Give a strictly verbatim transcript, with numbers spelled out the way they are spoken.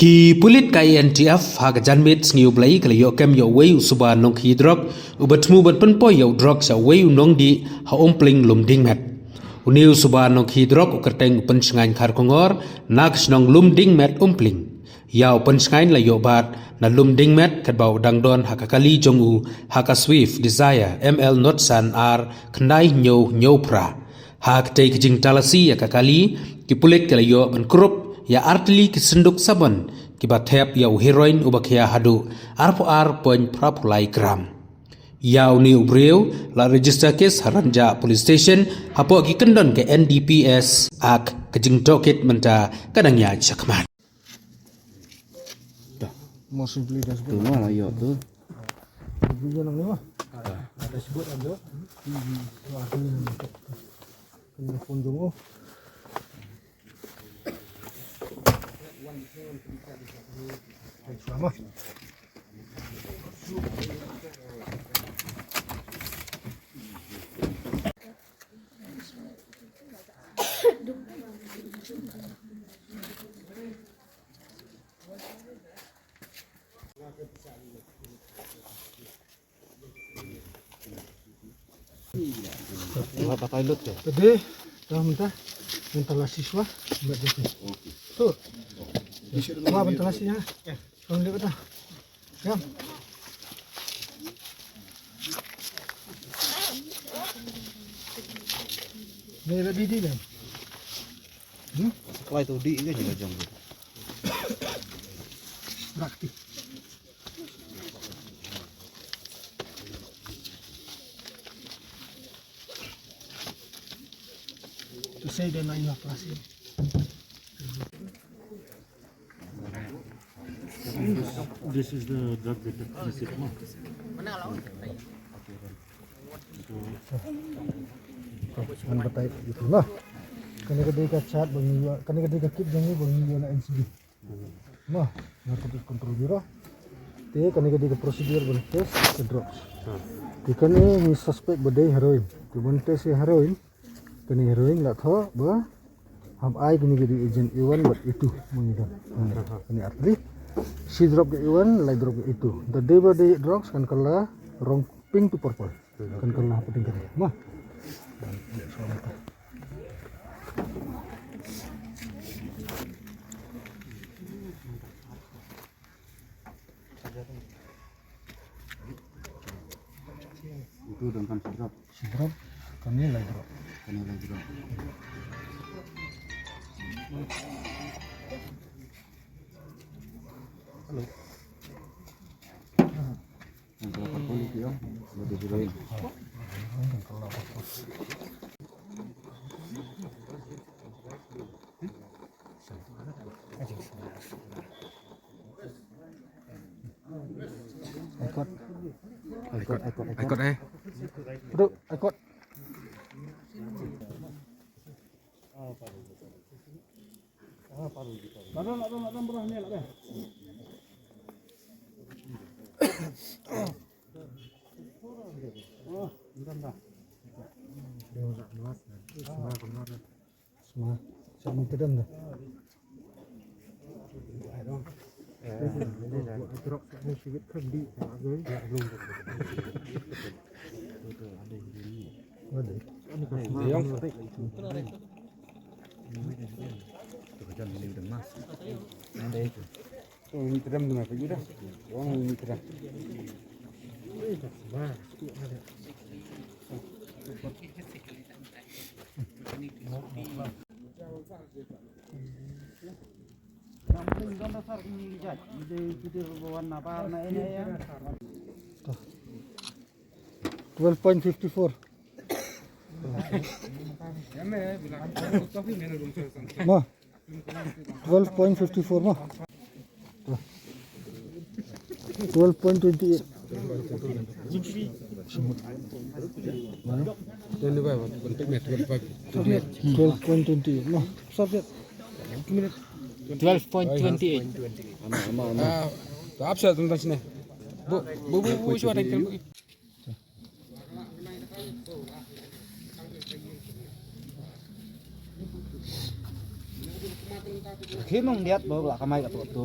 Ki pulit ka N T F ha ka janmiet sngi U Blei ka la ïoh kem ïa uwei u suba nongkhi drok uba thmu ban pynpoi ïa u drok sha uwei u nongdih ha Umpling Lumdiengmet. Une u suba nongkhi drok u kyrteng u Pynshngaiñ Kharkongor na ka shnong Lumdiengmet Umpling. Ïa u Pynshngaiñ la ïoh bat na Lumdiengmet katba u dang don ha ka kali jong u ha ka Swift Dzire M L not san ar khyndai hynñiew hynñiew phra. Ha katei ka jingtalasi ïa ka kali, ki pulit ki la ïoh ban kurup ïa artylli ki synduk sabon kiba thep ïa u heroin uba khia haduh arphew ar point phra phew lai gram. Ïa une u briew la register case ha Rynjah Police Station hapoh ki kyndon ka N D P S ak ka jingtohkit mynta ka dang ïaid shakhmat. Mo simply dashboard. Tu ma la ïoh tu. Video nang ni ma. Ada sebut aja. Hmm. Wah, tu ni. Kena phone jong u. Baik, selamat. Ba, ba pilot tu. Tadi dah mentah, mentah lasi swa, buat dia tu. Tu. Wah, mentah lasi ya. Kau lihat dah. Ya. Ni dah didi dah. Hmm? Sekelah tu di ke juga jam tu. Praktik. To say they're not in operation. This is the drug that is it, no? Ngan batai ïa phi lah. Kane ka dei ka chart ba ngi ïoh, kane ka dei ka kit jong ngi ba ngi ïoh na N C B. Mo, Narcotics Control Bureau. Te kane ka dei ka procedure ban test ka drugs. Te kane ngi suspect ba dei heroin. Te ban test ïa heroin, kane heroin la thoh ba hap ai kane ka dei agent A one bad A two mo ngi don. Kane artylli. Shi drop ka A one, lai drop ka A two. Da dei ba dei drugs kan kylla rong pink to purple. Kan kylla hapdeng kane. Mo. Itu dong kan sidrop. Sidrop, kane lai drop. Kane lai drop. Halo. Yang berapa puluh kilo? Lebih jauh. Aikot. Aikot, aikot, aikot. Aikot, eh. Duk, aikot. Ladon, ladon, ladon, bro, ni ladon. Oh, bentar, bentar. Sma, sma, sma. Twelve point fifty-four. Ma, twelve point fifty-four ma. Twelve point twenty-eight. Twelve point twenty-eight. No, subject. Twelve point twenty-eight. Ama, ama, ama. Ah, apa sih tentang sini? Bu, bu, bu, bu, coba tengok. Khi nung diat bo la kamai ka tu tu.